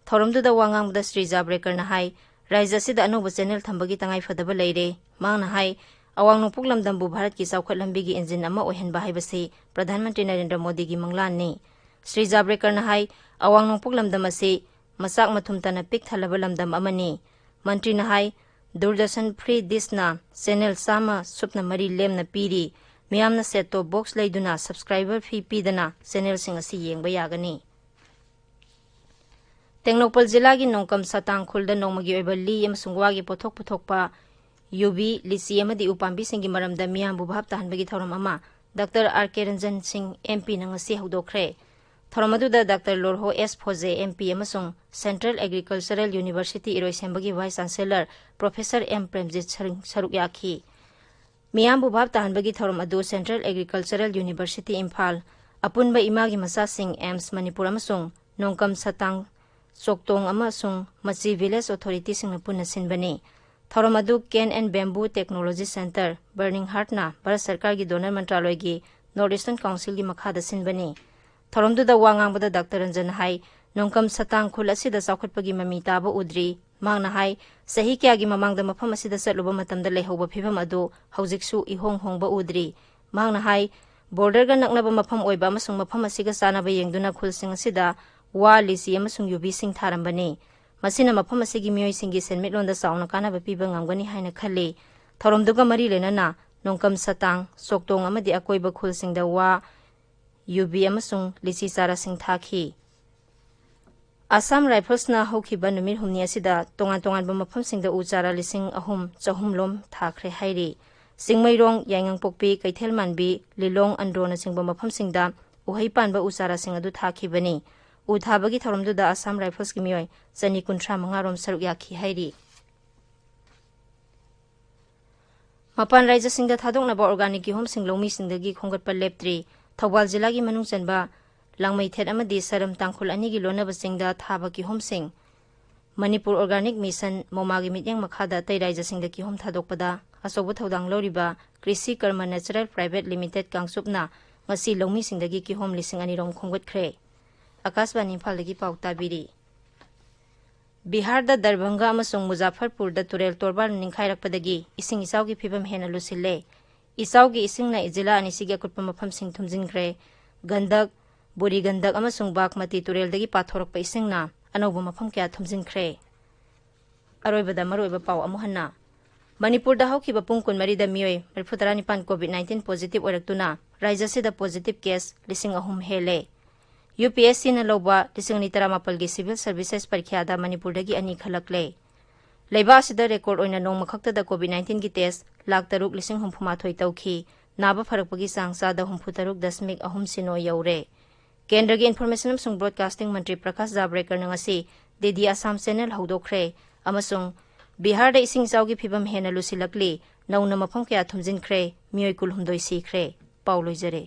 ꯊꯧꯔꯝꯗꯨꯗ ꯋꯥ ꯉꯥꯡꯕꯗ ꯁ꯭ꯔꯤ ꯖꯥꯕ꯭ꯔꯦꯀꯔꯅ ꯍꯥꯏ, ꯔꯥꯖ꯭ꯌ ꯑꯁꯤꯗ ꯑꯅꯧꯕ channel ꯊꯝꯕꯒꯤ ꯇꯉꯥꯏꯐꯗꯕ ꯂꯩꯔꯦ꯫ ꯃꯍꯥꯛꯅ ꯍꯥꯏ, ꯑꯋꯥꯡ ꯅꯣꯡꯄꯣꯛ ꯂꯝꯗꯝꯕꯨ ꯚꯥꯔꯠꯀꯤ ꯆꯥꯎꯈꯠ ꯂꯝꯕꯤꯒꯤ engine ꯑꯃ ꯑꯣꯏꯍꯟꯕ ꯍꯥꯏꯕꯁꯤ ꯄ꯭ꯔꯙꯥꯟ ꯃꯟꯇ꯭ꯔꯤ ꯅꯔꯦꯟꯗ꯭ꯔ ꯃꯣꯗꯤꯒꯤ ꯃꯪꯂꯥꯟꯅꯤ꯫ ꯁ꯭ꯔꯤ ꯖꯥꯕ꯭ꯔꯦꯀꯔꯅ ꯍꯥꯏ, ꯑꯋꯥꯡ ꯅꯣꯡꯄꯣꯛ ꯂꯝꯗꯝ ꯑꯁꯤ ꯃꯆꯥꯛ ꯃꯊꯨꯝ ꯇꯅ ꯄꯤꯛ ꯊꯜꯂꯕ ꯂꯝꯗꯝ ꯑꯃꯅꯤ꯫ ꯃꯟꯇ꯭ꯔꯤꯅ ꯍꯥꯏ, ꯗꯨꯔꯗꯔꯁꯟ free dishꯅ channel ꯆꯥꯝꯃ ꯁꯨꯞꯅ ꯃꯔꯤ ꯂꯦꯝꯅ ꯄꯤꯔꯤ꯫ ꯃꯤꯌꯥꯝꯅ set top box ꯂꯩꯗꯨꯅ subscriber fee ꯄꯤꯗꯅ channelꯁꯤꯡ ꯑꯁꯤ ꯌꯦꯡꯕ ꯌꯥꯒꯅꯤ꯫ ꯇꯦꯡꯅꯧꯄꯜ ꯖꯤꯂꯥꯒꯤ ꯅꯣꯡꯀꯝ ꯁꯇꯥꯡ ꯈꯨꯜꯗ ꯅꯣꯡꯃꯒꯤ ꯑꯣꯏꯕ ꯂꯤ ꯑꯃꯁꯨꯡ ꯋꯥꯒꯤ ꯄꯣꯠꯊꯣꯛ ꯄꯨꯊꯣꯛꯄ, ꯌꯨꯕꯤ, ꯂꯤꯆꯤ ꯑꯃꯗꯤ ꯎꯄꯥꯝꯕꯤꯁꯤꯡꯒꯤ ꯃꯔꯝꯗ ꯃꯤꯌꯥꯝꯕꯨ ꯚꯥꯞ ꯇꯥꯍꯟꯕꯒꯤ ꯊꯧꯔꯝ ꯑꯃ ꯗꯥꯛꯇꯔ ꯑꯥꯔ ꯀꯦ ꯔꯟꯖꯟ ꯁꯤꯡ, MPꯅ ꯉꯁꯤ ꯍꯧꯗꯣꯛꯈ꯭ꯔꯦ꯫ ꯊꯧꯔꯝ ꯑꯗꯨꯗ ꯗꯥꯛꯇꯔ ꯂꯣꯔꯍꯣ ꯑꯦꯁ ꯐꯣꯖꯦ, ꯑꯦꯝ ꯄꯤ, ꯑꯃꯁꯨꯡ Central Agricultural University ꯏꯔꯣꯏꯁꯦꯝꯕꯒꯤ Vice Chancellor Professor M Premjit ꯁꯔꯨ-, ꯁꯔꯨꯛ ꯌꯥꯈꯤ꯫ ꯃꯤꯌꯥꯝꯕꯨ ꯚꯥꯞ ꯇꯥꯍꯟꯕꯒꯤ ꯊꯧꯔꯝ ꯑꯗꯨ Central Agricultural University ꯏꯝꯐꯥꯜ, ꯑꯄꯨꯟꯕ ꯏꯃꯥꯒꯤ ꯃꯆꯥꯁꯤꯡ ꯑꯦꯝꯁ ꯃꯅꯤꯄꯨꯔ ꯑꯃꯁꯨꯡ ꯅꯣꯡꯀꯝ ꯁꯇꯥꯡ ꯆꯣꯛꯇꯣꯡ ꯑꯃꯁꯨꯡ ꯃꯆꯤ Village Authorityꯁꯤꯡꯅ ꯄꯨꯟꯅ ꯁꯤꯟꯕꯅꯤ꯫ ꯊꯧꯔꯝ ꯑꯗꯨ Cane and Bamboo Technology Centre, Burning Heartꯅ Bharat ꯁꯔꯀꯥꯔꯒꯤ ꯗꯣꯅꯔ ꯃꯟꯇ꯭ꯔꯥꯂꯣꯏꯒꯤ North Eastern Councilꯒꯤ ꯃꯈꯥꯗ ꯁꯤꯟꯕꯅꯤ꯫ ꯊꯧꯔꯝꯗꯨꯗ ꯋꯥ ꯉꯥꯡꯕꯗ ꯗꯥꯛꯇꯔ ꯔꯟꯖꯟ ꯍꯥꯏ, ꯅꯣꯡꯀꯝ ꯁꯇꯥꯡ ꯈꯨꯜ ꯑꯁꯤꯗ ꯆꯥꯎꯈꯠꯄꯒꯤ ꯃꯃꯤ ꯇꯥꯕ ꯎꯗ꯭ꯔꯤ꯫ ꯃꯍꯥꯛꯅ ꯍꯥꯏ, ꯆꯍꯤ ꯀꯌꯥꯒꯤ ꯃꯃꯥꯡꯗ ꯃꯐꯝ ꯑꯁꯤꯗ ꯆꯠꯂꯨꯕ ꯃꯇꯝꯗ ꯂꯩꯍꯧꯕ ꯐꯤꯕꯝ ꯑꯗꯨ ꯍꯧꯖꯤꯛꯁꯨ ꯏꯍꯣꯡ ꯍꯣꯡꯕ ꯎꯗ꯭ꯔꯤ꯫ ꯃꯍꯥꯛꯅ ꯍꯥꯏ, ꯕꯣꯔꯗꯔꯒ ꯅꯛꯅꯕ ꯃꯐꯝ ꯑꯣꯏꯕ ꯑꯃꯁꯨꯡ ꯃꯐꯝ ꯑꯁꯤꯒ ꯆꯥꯟꯅꯕ ꯌꯦꯡꯗꯨꯅ ꯈꯨꯜꯁꯤꯡ ꯑꯁꯤꯗ ꯋꯥ, ꯂꯤꯆꯤ ꯑꯃꯁꯨꯡ ꯌꯨꯕꯤꯁꯤꯡ ꯊꯥꯔꯝꯕꯅꯤ꯫ ꯃꯁꯤꯅ ꯃꯐꯝ ꯑꯁꯤꯒꯤ ꯃꯤꯑꯣꯏꯁꯤꯡꯒꯤ ꯁꯦꯟꯃꯤꯠꯂꯣꯟꯗ ꯆꯥꯎꯅ ꯀꯥꯟꯅꯕ ꯄꯤꯕ ꯉꯝꯒꯅꯤ ꯍꯥꯏꯅ ꯈꯜꯂꯤ꯫ ꯊꯧꯔꯝꯗꯨꯒ ꯃꯔꯤ ꯂꯩꯅꯅ ꯅꯣꯡꯀꯝ ꯁꯇꯥꯡ, ꯆꯣꯛꯇꯣꯡ ꯑꯃꯗꯤ ꯑꯀꯣꯏꯕ ꯈꯨꯜꯁꯤꯡꯗ ꯋꯥ, ꯌꯨꯕꯤ ꯑꯃꯁꯨꯡ ꯂꯤꯆꯤ ꯆꯥꯔꯥꯁꯤꯡ ꯊꯥꯈꯤ꯫ ꯑꯁꯥꯝ ꯔꯥꯏꯐꯜꯁꯅ ꯍꯧꯈꯤꯕ ꯅꯨꯃꯤꯠ ꯍꯨꯝꯅꯤ ꯑꯁꯤꯗ ꯇꯣꯉꯥꯟ ꯇꯣꯉꯥꯟꯕ ꯃꯐꯝꯁꯤꯡꯗ ꯎ ꯆꯥꯔꯥ ꯂꯤꯁꯤꯡ ꯑꯍꯨꯝ ꯆꯍꯨꯝ ꯂꯣꯝ ꯊꯥꯈ꯭ꯔꯦ ꯍꯥꯏꯔꯤ꯫ ꯆꯤꯡꯃꯩꯔꯣꯡ, ꯌꯥꯏꯉꯪꯄꯣꯛꯄꯤ, ꯀꯩꯊꯦꯜꯃꯥꯟꯕꯤ, ꯂꯤꯂꯣꯡ, ꯑꯟꯗ꯭ꯔꯣꯅꯆꯤꯡꯕ ꯃꯐꯝꯁꯤꯡꯗ ꯎꯍꯩ ꯄꯥꯟꯕ ꯎ ꯆꯥꯔꯥꯁꯤꯡ ꯑꯗꯨ ꯊꯥꯈꯤꯕꯅꯤ꯫ ꯎ ꯊꯥꯕꯒꯤ ꯊꯧꯔꯝꯗꯨꯗ ꯑꯁꯥꯝ ꯔꯥꯏꯐꯜꯁꯀꯤ ꯃꯤꯑꯣꯏ ꯆꯅꯤ ꯀꯨꯟꯊ꯭ꯔꯥ ꯃꯉꯥ ꯔꯣꯝ ꯁꯔꯨꯛ ꯌꯥꯈꯤ ꯍꯥꯏꯔꯤ꯫ ꯃꯄꯥꯟ ꯔꯥꯏꯖ꯭ꯌꯁꯤꯡꯗ ꯊꯥꯗꯣꯛꯅꯕ organic ꯀꯤꯍꯣꯝꯁꯤꯡ ꯂꯧꯃꯤꯁꯤꯡꯗꯒꯤ ꯈꯣꯝꯒꯠꯄ ꯂꯦꯞꯇ꯭ꯔꯤ꯫ ꯊꯧꯕꯥꯜ ꯖꯤꯂꯥꯒꯤ ꯃꯅꯨꯡ ꯆꯟꯕ ꯂꯥꯡꯃꯩꯊꯦꯠ ꯑꯃꯗꯤ ꯁꯔꯝ ꯇꯥꯡꯈꯨꯜ ꯑꯅꯤꯒꯤ ꯂꯣꯟꯅꯕ ꯆꯤꯡꯗ ꯊꯥꯕ ꯀꯤꯍꯣꯝꯁꯤꯡ ꯃꯅꯤꯄꯨꯔ Organic Mission, ꯃꯣꯃꯥꯒꯤ ꯃꯤꯠꯌꯦꯡ ꯃꯈꯥꯗ ꯑꯇꯩ ꯔꯥꯏꯖ꯭ꯌꯁꯤꯡꯗ ꯀꯤꯍꯣꯝ ꯊꯥꯗꯣꯛꯄꯗ ꯑꯆꯧꯕ ꯊꯧꯗꯥꯡ ꯂꯧꯔꯤꯕ ꯀ꯭ꯔꯤꯁꯤ ꯀꯔꯃ Natural Private Limited ꯀꯥꯡꯆꯨꯞꯅ ꯉꯁꯤ ꯂꯧꯃꯤꯁꯤꯡꯗꯒꯤ ꯀꯤꯍꯣꯝ ꯂꯤꯁꯤꯡ ꯑꯅꯤ ꯔꯣꯝ ꯈꯣꯝꯒꯠꯈ꯭ꯔꯦ꯫ ꯑꯀꯥꯁꯕꯥꯅꯤ ꯏꯝꯐꯥꯜꯗꯒꯤ ꯄꯥꯎ ꯇꯥꯕꯤꯔꯤ꯫ ꯕꯤꯍꯥꯔꯗ ꯗꯔꯚꯪꯒ ꯑꯃꯁꯨꯡ ꯃꯨꯖꯥꯐꯔꯄꯨꯔꯗ ꯇꯨꯔꯦꯜ ꯇꯣꯔꯕꯥꯟ ꯅꯤꯡꯈꯥꯏꯔꯛꯄꯗꯒꯤ ꯏꯁꯤꯡ ꯏꯆꯥꯎꯒꯤ ꯐꯤꯕꯝ ꯍꯦꯟꯅ ꯂꯨꯁꯤꯜꯂꯦ꯫ ꯏꯆꯥꯎꯒꯤ ꯏꯁꯤꯡꯅ ꯖꯤꯂꯥ ꯑꯅꯤꯁꯤꯒꯤ ꯑꯀꯨꯠꯄ ꯃꯐꯝꯁꯤꯡ ꯊꯨꯝꯖꯤꯟꯈ꯭ꯔꯦ꯫ ꯒꯟꯗꯛ, ꯕꯨꯔꯤ ꯒꯟꯗꯛ ꯑꯃꯁꯨꯡ ꯕꯥꯒꯃꯇꯤ ꯇꯨꯔꯦꯜꯗꯒꯤ ꯄꯥꯊꯣꯔꯛꯄ ꯏꯁꯤꯡꯅ ꯑꯅꯧꯕ ꯃꯐꯝ ꯀꯌꯥ ꯊꯨꯝꯖꯤꯟꯈ꯭ꯔꯦ꯫ ꯑꯔꯣꯏꯕꯗ ꯃꯔꯨꯑꯣꯏꯕ ꯄꯥꯎ ꯑꯃꯨꯛ ꯍꯟꯅ꯫ ꯃꯅꯤꯄꯨꯔꯗ ꯍꯧꯈꯤꯕ ꯄꯨꯡ ꯀꯨꯟꯃꯔꯤꯗ ꯃꯤꯑꯣꯏ ꯃꯔꯤꯐꯨ ꯇꯔꯥꯅꯤꯄꯥꯟ COVID nineteen positive ꯑꯣꯏꯔꯛꯇꯨꯅ ꯔꯥꯏꯖ꯭ꯌꯁꯤꯗ positive case ꯂꯤꯁꯤꯡ ꯑꯍꯨꯝ ꯍꯦꯜꯂꯦ꯫ UPSCꯅ ꯂꯧꯕ ꯂꯤꯁꯤꯡ ꯑꯅꯤ ꯇꯔꯥꯃꯥꯄꯜꯒꯤ Civil Services ꯄꯔꯤꯈ꯭ꯌꯥꯗ ꯃꯅꯤꯄꯨꯔꯗꯒꯤ ꯑꯅꯤ ꯈꯜꯂꯛꯂꯦ꯫ ꯂꯩꯕꯥꯛ ꯑꯁꯤꯗ record ꯑꯣꯏꯅ ꯅꯣꯡꯃ ꯈꯛꯇꯗ COVID nineteenꯒꯤ test ꯂꯥꯈ ꯇꯔꯨꯛ ꯂꯤꯁꯤꯡ ꯍꯨꯝꯐꯨ ꯃꯥꯊꯣꯏ ꯇꯧꯈꯤ꯫ ꯅꯥꯕ ꯐꯔꯛꯄꯒꯤ ꯆꯥꯡ ꯆꯥꯗ ꯍꯨꯝꯐꯨ ꯇꯔꯨꯛ ꯗꯁꯃꯤꯛ ꯑꯍꯨꯝ ꯁꯤꯅꯣ ꯌꯧꯔꯦ꯫ ꯀꯦꯟꯗ꯭ꯔꯒꯤ ꯏꯟꯐꯣꯔꯃꯦꯁꯟ ꯑꯃꯁꯨꯡ ꯕ꯭ꯔꯣꯗꯀꯥꯁꯇꯤꯡ ꯃꯟꯇ꯭ꯔꯤ ꯄ꯭ꯔꯀꯥꯁ ꯖꯥꯕ꯭ꯔꯦꯀꯔꯅ ꯉꯁꯤ ꯗꯤ ꯗꯤ ꯑꯁꯥꯝ ꯆꯦꯅꯦꯜ ꯍꯧꯗꯣꯛꯈ꯭ꯔꯦ ꯑꯃꯁꯨꯡ ꯕꯤꯍꯥꯔꯗ ꯏꯁꯤꯡ ꯏꯆꯥꯎꯒꯤ ꯐꯤꯕꯝ ꯍꯦꯟꯅ ꯂꯨꯁꯤꯜꯂꯛꯂꯤ, ꯅꯧꯅ ꯃꯐꯝ ꯀꯌꯥ ꯊꯨꯝꯖꯤꯟꯈ꯭ꯔꯦ, ꯃꯤꯑꯣꯏ ꯀꯨꯟꯍꯨꯝꯗꯣꯏ ꯁꯤꯈ꯭ꯔꯦ꯫ ꯄꯥꯎ ꯂꯣꯏꯖꯔꯦ꯫